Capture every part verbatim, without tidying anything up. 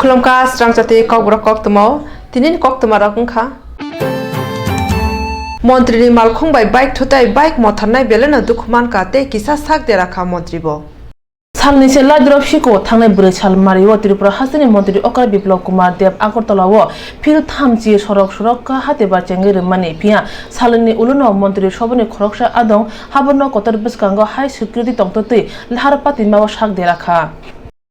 Khulumkha, srangchati kokborok koktwmao, tinini koktwmarok wngkha. Montri ni malkhung bai bike thutai bike motharnai belai no dukhu mankha tei kisa sak dera kha montri bo. Salni se Laidrop Siko thangnai bwrwi sal mario Tripura hasteni montri Okra Biplab Kumar Deb Agartala o phil thamchi sorok sorok ka hate bar chengwi rwmani phiya salni ulono montri soboni khoroksa adong haborno kotor bwskango hai swikriti tongtwtwi lahar patima o sak dera kha.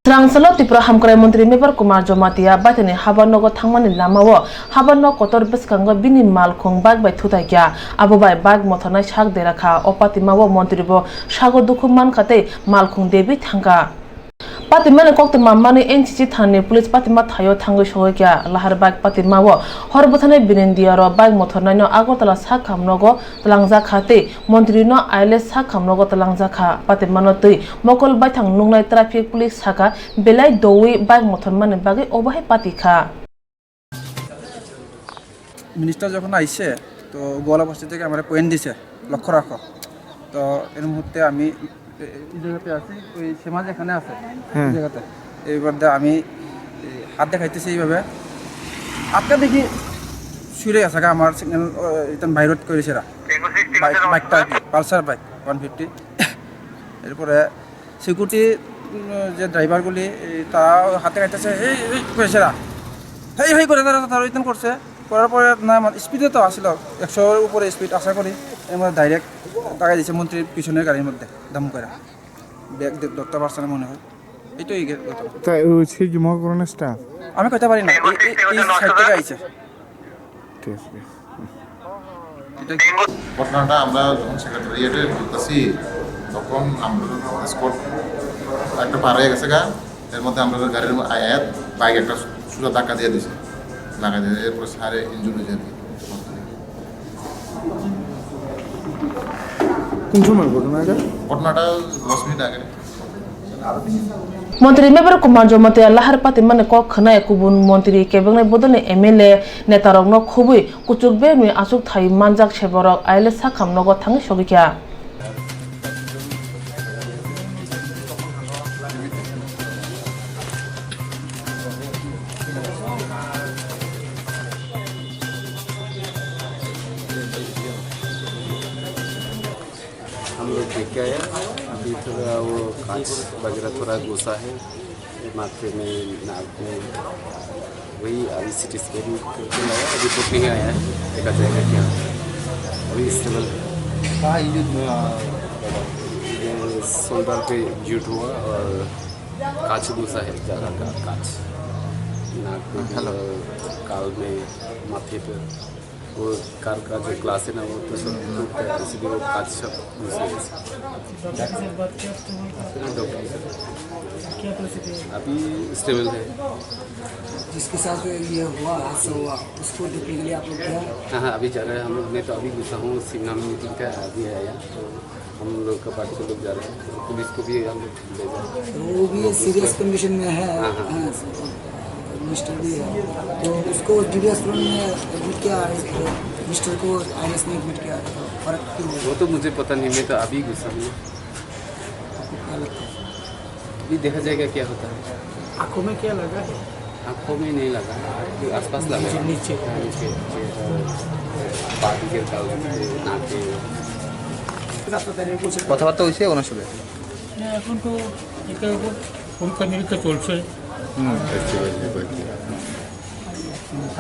Srang salo Tripura Hamkrai Montri Mebar Kumar Jamatia baithani habar nogo thangmani lama o habar nok kotor bwskango bini malkhung bike bai thutai kha. Abo bai bike mothornai sak dera kha. O patima o montri bo sago dukhu mankha tei malkhung debwi thangkha. Patimani koktwma manwi N C C thanani police patima thaio thangwi sogwi kha. Lahar bike patima o hor bwtharnai bini diyaro bike mothornaino Agartala sak hamnogo twlangjak kha tei montrino I L S sak hamnogo twlangjak kha. Patimano twi mokol baithang nuknai traffic police sakha, belai doui bike mothormani bagwi obo hai pati kha. Minister যখন আইছে, তো গোয়ালা বস্তি থেকে আমার পয়েন্ট দিছে, লক্ষ্য রাখো। তো এর মুহূর্তে আমি এ-, এই জায়গাতে আছি, ওই সমাজ এখানে আছে, এই হুম। জায়গাতে। এইবার দে আমি এই হাত দেখাইতেছি এইভাবে। আটকা দেখি ছুড়ে গেছে গা আমার সিগন্যাল, ও, এটা বাইরোড করেছে এরা। বাইক, বাইকটা আর কি, পালসার বাইক ওয়ান ফিফটি। এরপরে সিকিউরিটি, উম, যে ড্রাইভারগুলি, এই তারা হাতে খাইতেছে, "হেই, হেই," করেছে এরা। "হেই, হেই," করে তারা, তারা রিটার্ন করছে। করার পরে না, মানে, স্পিডে তো আসিল, একশোর উপরে স্পিড, আশা করি। এর মধ্যে ডাইরেক্ট লাগাই দিছে মন্ত্রীর পিছনের গাড়ির মধ্যে, দম করে। ব্যাগ দে-, ধরতে পারছে না মনে হয়। এটাই গে-, ঘটনা। তা ওই সে কি মহাকরণের স্টাফ? আমি কইতে পারি না, এই, এই, এই সাইড থেকে আইছে। ঠিক আছে। এটা কি? ঘটনাটা আমরা যখন সেক্রেটারিয়েটে ঢুকতেছি, তখন আমরা স্কট একটা পার হয়ে গেছে গা, এর মধ্যে আমরা গাড়ির মধ্যে আয়াত বাইক একটা সোজা ধাক্কা দিয়ে দিছে, লাগা দিয়ে, এরপরে সারে ইনজুরি হয়ে যায়। কোন সময় ঘটনা এটা? ঘটনাটা দশ মিনিট আগে। Montri Mebar Kumar Jamatia lahar patimani kok khwnai kubun montri kebengni bodolni M L A netarokno khubui kuchuk bag ni achuk thai manjak seborok I L S sakhamnogo thangwi sogwi kha. हम लोग देख के आए हैं। अभी थोड़ा वो कांच वगैरह थोड़ा घुसा है माथे में, नाक में, वही अभी सी टी स्कैन करके लाया, रिपोर्ट नहीं आया है, देखा जाएगा क्या है। अभी स्टेबल है। हाँ, ये जो, अ, ये शोल्डर पे इंजर्ड हुआ और कांच घुसा है, ज़्यादा का कांच, नाक में, हेलो। गाल में, माथे पे। वो कार का जो ग्लास है ना, वो तो सब टूट गया, इसीलिए वो कांच सब घुस गया। अभी स्टेबल है। जिसके साथ ये हुआ, हादसा हुआ, उसको देखने के लिए आप लोग गया? हाँ, हाँ, अभी जा रहे हैं हम। मैं तो अभी घुसा हूँ, सिंघाम मीटिंग का, अभी आया। तो हम लोग का पार्टी से लोग जा रहे हैं, तो पुलिस को भी हम लोग भेजा। तो वो भी सीरियस कंडीशन में है। हाँ, हाँ। हाँ, सर, मिस्टर भी है। तो उसको जीडी हॉस्पिटल में एडमिट किया, मिस्टर को आईएलएस में एडमिट किया, तो फर्क क्यों हुआ? वो तो मुझे पता नहीं, मैं तो अभी घुसा हूँ। आपको क्या लगता है? अभी देखा जाएगा क्या होता है। आंखों में क्या लगा है? आंखों में नहीं लगा, आसपास लगा। नीचे, नीचे। हाँ, नीचे, नीचे, बाकी के कागज, नाक के। কথাবার্তা হয়েছে ওনার সাথে? না, এখন তো এটা পরীক্ষা নিরীক্ষা চলছে। হুম,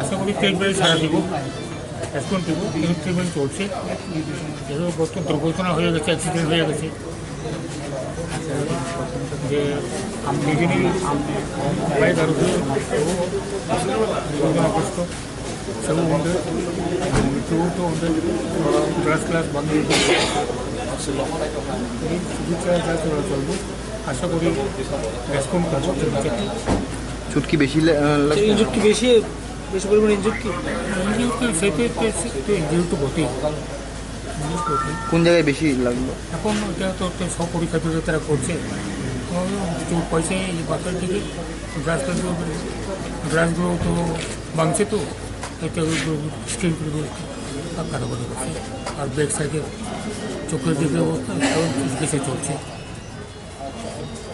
আশা করি ট্রিটমেন্ট ছাড়া দিব, রেসপন্স দিব, কিন্তু ট্রিটমেন্ট চলছে। যেহেতু গত দুর্ঘটনা হয়ে গেছে, অ্যাক্সিডেন্ট হয়ে গেছে, যে আমি নিজে নিজে বাইক আর দুর্ঘটনাগ্রস্ত, সেও উঠে, চতুর্থ উঠে, ক্লাস ক্লাস বন্ধ হয়ে গেছে। এই চিকিৎসা যা চলাচল, আশা করি রেসপন্স করবো। চুটকি বেশি লে-, আহ, লাগছে? ইনজুরি কি বেশি, বেশি পরিমাণে ইনজুরি কি? ইনজুরি তো সেটাই তো, সে তো ইনজুরি তো বটেই। ইনজুরি তো বটেই। কোন জায়গায় বেশি লাগলো? এখন এটা তো, তো সব পরীক্ষা দিতে তারা করছে। তো চোট পাইছে এই মাথার দিকে, গ্লাসটা তো, গ্লাসগুলো তো ভাঙছে তো, এটা স্ক্রিন করে কাটাকাটি করছে। আর ব্যাক সাইডে চোখের দিকে অবস্থা, এখন চিকিৎসা চলছে।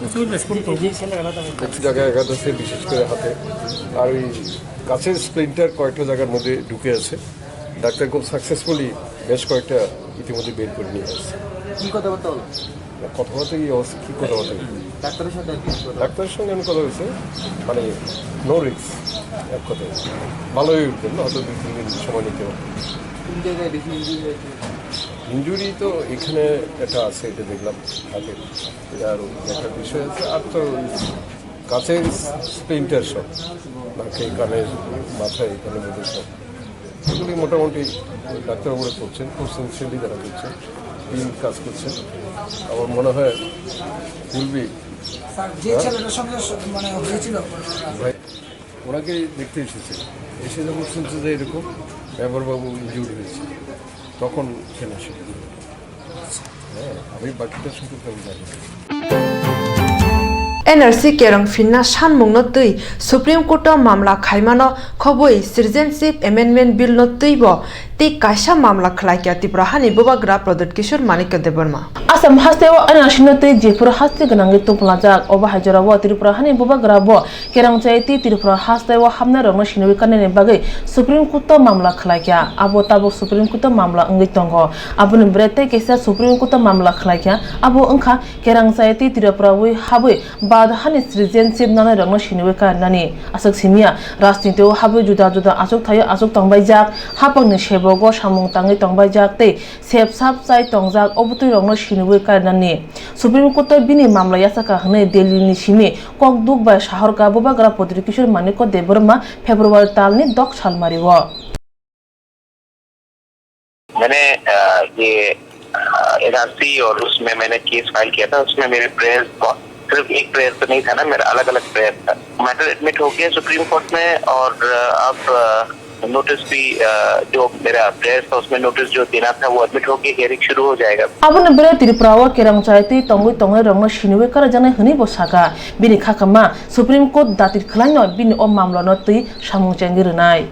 কিছু জায়গায় আঘাত আছে, বিশেষ করে হাতে। আর ওই কাচের স্প্লিন্টার কয়েকটা জায়গার মধ্যে ঢুকে আছে। ডাক্তার খুব সাকসেসফুলি বেশ কয়েকটা ইতিমধ্যে বের করে নিয়ে আসছে। কি কথাবার্তা হলো? কথাবার্তা কি অবস্থা, কি কথাবার্তা? ডাক্তারের সাথে আর কি কথা? ডাক্তারের সঙ্গে আমি কথা হয়েছে, মানে, নো রিস্ক, এক কথায়। ভালো হয়ে উঠবেন, হয়তো দুই তিন দিন সময় নিতে হবে। কোন জায়গায় বেশি ইনজুরি হয়েছে? ইনজুরি তো এখানে একটা আছে, এটা দেখলাম হাতে। এটা আরো একটা বিষয় আছে। আর তো কাচের স্প্লিন্টার সব, নাকে, কানে, মাথায়, এখানে মধ্যে সব। এগুলি মোটামুটি ডাক্তারবাবুরা করছেন, খুব সিনসিয়ারলি তারা করছেন, টিম কাজ করছেন। আমার মনে হয় উইল বি স্যার, যে হ্যাঁ? ছেলেটার সঙ্গে স-, মানে হয়েছিল, ভাই, ওনাকে দেখতে এসেছে। এসে যখন শুনছে যে এরকম মেম্বারবাবু ইনজিউর্ড হয়েছে, তখন খেলা শুরু হলো। হ্যাঁ, আমি বাকিটা সম্পর্কে আমি জানি না। N R C kerong phinna sanmungno twi Supreme Court o mamla khaimano khobwi Citizenship Amendment Bill no twibo tei kaisa mamla khlaikha Tripura hani bubagra Pradyut Kishore Manikya Debbarma. Assam haste o N R C no twi jephuru haste gwnangwi tongphlajak, obo hai jorao Tripura hani bubagra bo kerang chai tei Tripura haste o hapnai rokno siniwi kanani bagwi Supreme Court o mamla khlaikha. Abo tabuk Supreme Court o mamla wngwi tongo. Aboni bwrwi tei kaisa Supreme Court o mamla khlaikha. Abo wngkha kerang chai tei Tripura wi habwi Bharat hani citizenship nanai rokno siniwi kanani. Aswk simiya, rajniti o habwi juda juda achuk thaio achuk tongbaijak, hapangni sebogo samung tangwi tongbaijak tei sep sap chai tongjak obotwi rokno siniwi kainani. Supreme Court o bini mamla yachakha hwnwi Delhi ni simi kokduk bai sahorkha bubagra Pradyut Kishore Manikya Debbarma February talni dok salmari o. मैंने, अ, ये, अ, एनआरसी और उसमें मैंने case file किया था, उसमें मेरे प्रेयर्स बहुत, सिर्फ एक प्रेयर तो नहीं था ना, मेरा अलग-अलग प्रेयर था। मैटर एडमिट हो गया सुप्रीम कोर्ट में और, अ, अब, अ, नोटिस भी, अ, जो मेरा प्रेयर्स था, उसमें नोटिस जो देना था, वो एडमिट होके हियरिंग शुरू हो जाएगा। Aboni bwrwi Tripura o kerang chai tei tongwi tongnai rokno siniwi karajaknai hwnwi bo sakha. Bini khakama Supreme Court datir khwlaino bini o mamla no twi samung chengwi rwnai.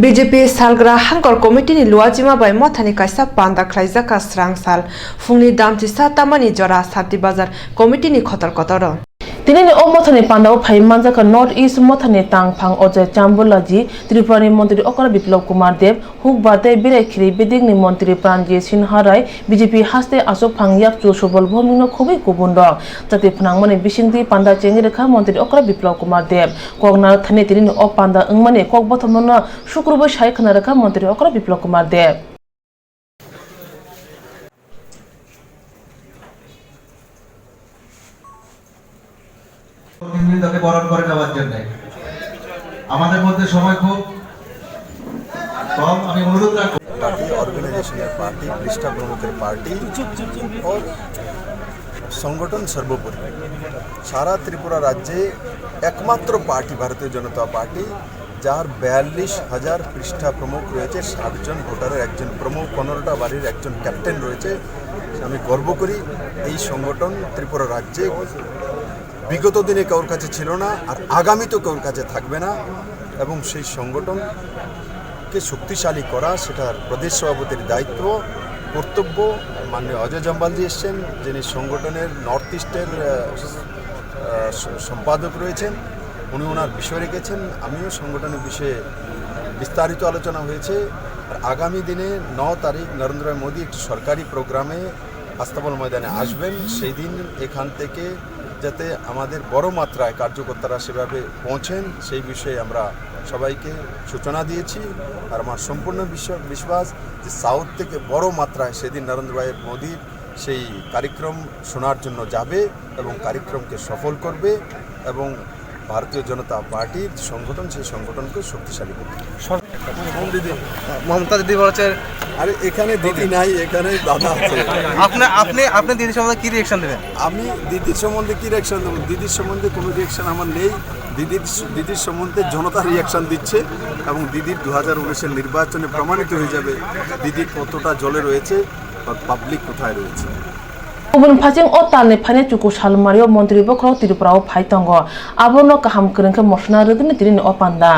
B J P salgra hangkor committee ni luachima bai mothani kaisa panda khlaijak kha srang sal phungni damchisa tamani jora Santi Bazar committee ni khotor kotoro. Tinini o mothani pandao phai manjakha North East mothani tangphang Ojai Chambulaji, Tripurani Montri Okra Biplab Kumar Deb, hukbar tei berai khiri bedekni Montri Pranjit Sinha Rai, B J P haste achukphang yakchu Subal Bhowmikno khobwi kubun rok. Jati phnangmani bisingtwi panda chengwi rwkha Montri Okra Biplab Kumar Deb. Kok narwkthani tinini o panda wngmani kok bothomano sukrubwi sai khwna rwkha Montri Okra Biplab Kumar Deb. তাকে বরণ করে নেওয়ার জন্য। আমাদের মধ্যে সময় খুব কম, আমি অনুরোধ রাখবো। পার্টি, অর্গানাইজেশনের পার্টি, পৃষ্ঠা প্রমুখের পার্টি ও সংগঠন সর্বোপরি। সারা ত্রিপুরা রাজ্যে একমাত্র পার্টি ভারতীয় জনতা পার্টি, যার বিয়াল্লিশ হাজার পৃষ্ঠা প্রমুখ রয়েছে, ষাট জন ভোটারের একজন প্রমুখ, পনেরোটা বাড়ির একজন ক্যাপ্টেন রয়েছে। আমি গর্ব করি এই সংগঠন ত্রিপুরা রাজ্যে বিগত দিনে কারোর কাছে ছিল না, আর আগামীতেও কারোর কাছে থাকবে না। এবং সেই সংগঠনকে শক্তিশালী করা, সেটার প্রদেশ সভাপতির দায়িত্ব, কর্তব্য। মাননীয় অজয় জম্বালজি এসছেন, যিনি সংগঠনের নর্থ ইস্টের, আহ, আহ, স-, সম্পাদক রয়েছেন, উনি ওনার বিষয় রেখেছেন। আমিও সংগঠনের বিষয়ে বিস্তারিত আলোচনা হয়েছে। আর আগামী দিনে ন তারিখ নরেন্দ্র মোদী একটি সরকারি প্রোগ্রামে আস্তাবল ময়দানে আসবেন, সেই দিন এখান থেকে যাতে আমাদের বড় মাত্রায় কার্যকর্তারা সেভাবে পৌঁছেন, সেই বিষয়ে আমরা সবাইকে সূচনা দিয়েছি। আর আমার সম্পূর্ণ বিশ্ব-, বিশ্বাস যে সাউথ থেকে বড় মাত্রায় সেদিন নরেন্দ্র ভাই মোদীর সেই কার্যক্রম শোনার জন্য যাবে এবং কার্যক্রমকে সফল করবে এবং ভারতীয় জনতা পার্টির সংগঠন, সেই সংগঠনকে শক্তিশালী করবে। সর-, কোন দিদি? মমতা দিদি বলেছে। আরে, এখানে দিদি নাই, এখানে দাদা আছে। আপনি, আপনি, আপনি দিদি সম্বন্ধে কি রিয়াকশন দেবেন? আমি দিদির সম্বন্ধে কি রিয়াকশন দেবো? দিদির সম্বন্ধে কোনো রিয়াকশন আমার নেই। দিদির, দিদির সম্বন্ধে জনতা রিয়াকশন দিচ্ছে এবং দিদির দু হাজার উনিশের নির্বাচনে প্রমাণিত হয়ে যাবে দিদি কতটা জলে রয়েছে বা পাবলিক কোথায় রয়েছে। Kubun phaising o talni phainai chuku salmario montri bokhorok Tripura o phai tongo. Abono kaham kwrwng khe mosna rwgwini tinini o panda.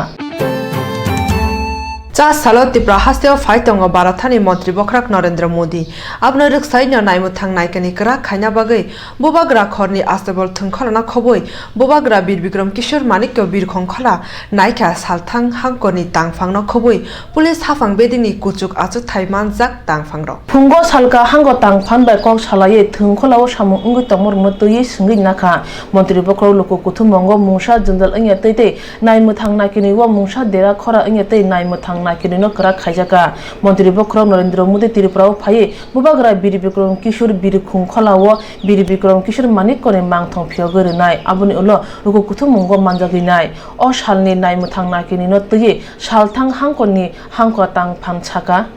Cha salo Tipra hasteo phai tongo Bharat hani Montri Bokhorok Narendra Modi. Abono rwksaino naimwthang naikani kwrak khaina bagwi Bubagra khorni astebol thwngkholano khobwi Bubagra Bir Bikram Kishore Manikya birkhong khola naikha salthang hangkorni tangphangno khobwi police haphang bedini kuchuk achukthai manjak tangphangrok. Phungo salka hango tangphan bai kok salaiwi thwngkholao samung wngwi tongmorokno twiwi swngwi nakha. Montri Bokhorok luku kuthumungo mungsa jwngjal wngya twi tei naimwthang naikini o mungsa dera khora wngya tei naimwthang naikinino kwrak khaijakha. Montri Bokhorok Narendra Modi Tripura o phaiwi Bubagra Bir Bikram Kishore birkhong kholao Bir Bikram Kishore Manikyani mangthong phiyogwi rwnai. Aboni ulo luku kuthumungo manjagwi nai. O salni naimwthang naikinino twiwi salthang hangkorni hangkor tangphan saka.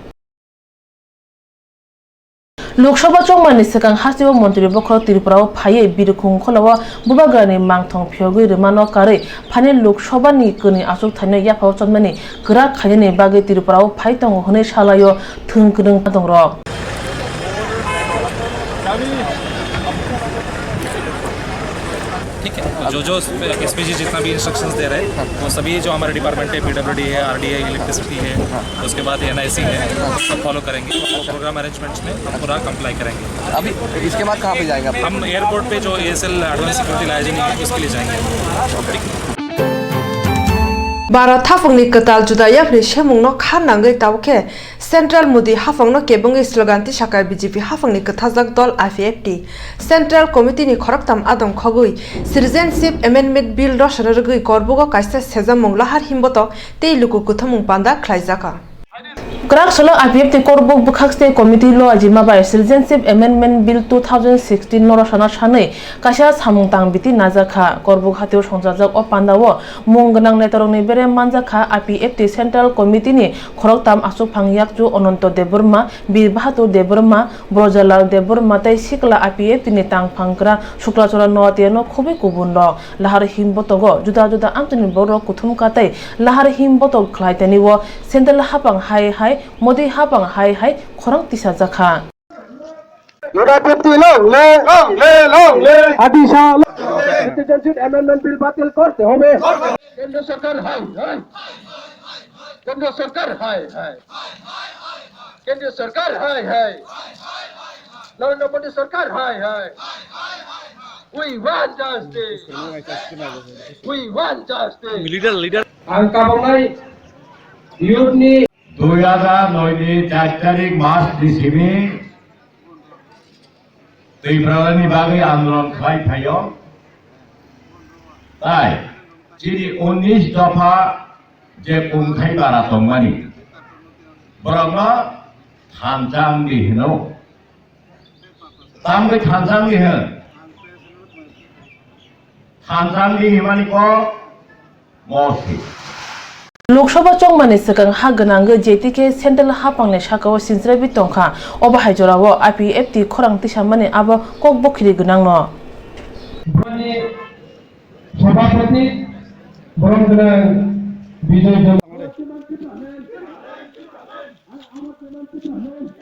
Lok Sabha chongmani swkang hasteo Montri Bokhorok Tripura o phaiwi birkhong kholao Bubagrani mangthong phiyogwi rwmano karwi phainai Lok Sabha ni kwnwi achukthaino yaphao chonmani kwrak khainani bagwi Tripura o phai tongo hwnwi salaio thwng kwrwng adongrok. ठीक है, जो जो एसपीजी जितना भी इंस्ट्रक्शंस दे रहे हैं, वो सभी जो हमारे डिपार्टमेंट है, पीडब्ल्यूडी है, आरडीए, इलेक्ट्रिसिटी है, उसके बाद एनआईसी है, सब फॉलो करेंगे। प्रोग्राम अरेंजमेंट्स में हम पूरा कंप्लाई करेंगे। अभी इसके बाद कहाँ पे जाएंगे आप? हम एयरपोर्ट पे जो एएसएल एडवांस सिक्योरिटी लाइजन है, उसके लिए जाएंगे। Bharat haphangni kwtal juda yaphri semungno kha nangwi tabukhe Central Modi haphangno kebengwi slogan tisaka B J P haphangni kwthajak dol I P F T Central Committee ni khoroktham adong khogwi Citizenship Amendment Bill rosana rwgwi Korbugo kaisa sejamung lahar himbotok tei luku kuthumung panda khlaijakha. Kwrak salo I P F T Korbuk bwkhak state committee lo ajima bai Citizenship Amendment Bill two thousand sixteen no rosana sanwi kaisa samung tang biti najakha. Korbuk hatio songchajak o pandao mung gwnang netarokni bere manjakha I P F T Central Committee ni khoroktham achukphang yakchu Ananto Debbarma, Bir Bahadur Debbarma, Brojalal Debbarma tei sikla I P F T ni tangphang kwra Suklachora Noatia no khobwi kubun rok. Lahar him botogo juda juda amchaini borok kuthum ka tei lahar him botok khlai tani o Central haphang hai hai Modi haphang hai hai khorang tisajakha. United long live, long live, long live. Adisa citizenship amendment bill batil korte hobe. কেন্দ্র সরকার হায় হায়, কেন্দ্র সরকার হায় হায়, কেন্দ্র সরকার হায় হায়, নরেন্দ্র মোদী সরকার হায় হায়। We want justice. We want justice. Leader, leader. Ang kabongnai youth ni. Dui hajar noi ni char tarik mas ni simi Tripura ni bagwi andolon khlai phaio. Tai chini unis dopha je kungthai bara tongmani, borokno thansa wngdi hino. Tamni thansa wngdi hino. Thansa wngdi himani kok Lok Sabha chongmani swkang ha gwnangwi J T K Central haphangni sakao sinchrabi tongkha. Obo hai jorao I P F T khorang tisamani abo kok bokhiri gwnangno. Bwrani sabhapati borom gwnang Bijoy Dol.